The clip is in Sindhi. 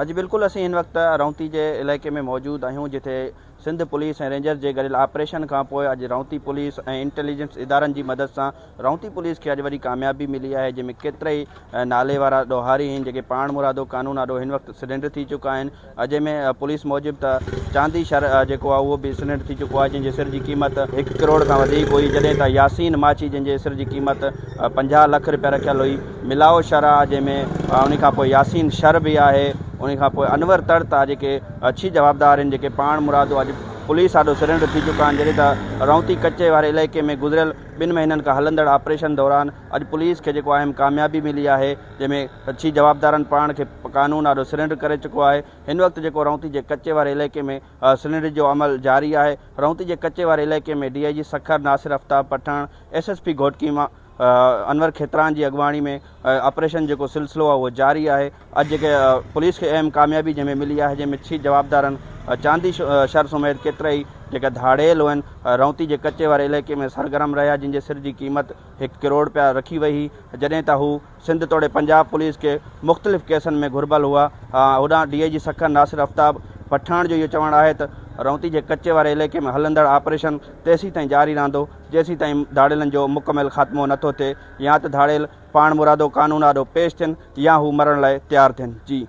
جي بلڪل اسين هن وقت رونتي جي علائقي ۾ موجود آهيون جتي سنڌ پوليس ۽ رينجرز جي گڏيل آپريشن کان پوء اڄ رونتي پوليس ۽ انٽيليجنس ادارن جي مدد سان رونتي پوليس کي اڄ وڏي ڪاميابي ملي آهي جنهن ۾ ڪيترائي نالي وارا ڏوهاري آهن جيڪي پاڻ مرادو قانون آڏو هن وقت سرينڊر ٿي چڪا آهن جنهن ۾ پوليس موجب ته چاندي شھر جيڪو آهي اهو به سرينڊر ٿي چڪو آهي جنهن جي سر جي قيمت هڪ ڪروڙ کان وڌيڪ هئي جڏهن ته ياسين ماڇي جنهن جي سر جي قيمت 50 لک رپيا رکيل هئي ملاء شھر آ جنهن ۾ انهي کان پوء ياسين شھر به آهي انهي کان پوء انور تڙ تا جيڪي اڇي جوابدار آهن جيڪي پاڻ مرادو اڄ پوليس آڏو سرينڊر ٿي چڪا آهن جڏهن ته رونتي ڪچي واري علائقي ۾ گذريل ٻن مهينن کان هلندڙ آپريشن دوران اڄ پوليس کي جيڪو اهم ڪاميابي ملي آهي جنهن ۾ اڇي جوابدارن پاڻ کي قانون آڏو سرينڊر ڪري چڪو آهي هن وقت جيڪو رونتي جي ڪچي واري علائقي ۾ سرينڊر جو عمل جاري آهي رونتي جي ڪچي واري علائقي ۾ D I G Sukkur Nasir Aftab Pathan S S P Ghotki مان انور کيتران جي اڳواڻي ۾ آپريشن جيڪو سلسلو آهي اهو جاري آهي اڄ جيڪي پوليس کي اهم ڪاميابي جنهن ۾ ملي آهي جنهن ۾ ڇهه جوابدارن چاندي شھر سميت ڪيترائي جيڪا ڌاڙيل هئن رونتي جي ڪچي واري علائقي ۾ سرگرم رهيا جن جي سر جي قيمت هڪ ڪروڙ رپيا رکي وئي هئي جڏهن ته هو سنڌ توڙي پنجاب پوليس کي مختلف ڪيسن ۾ گهربل هئا هوڏانهن ڊي I جي سکر ناصر آفتاب پٺاڻ جو اهو چوڻ آهي ته رونتي جي ڪچي واري علائقي ۾ هلندڙ آپريشن تيسين تائين جاري رهندو جيسيتائين ڌاڙيلن جو مڪمل خاتمو نه ٿو ٿئي يا ته ڌاڙيل پاڻمرادو قانون آڏو پيش ٿين يا هو مرڻ لاء تيار ٿين. جي.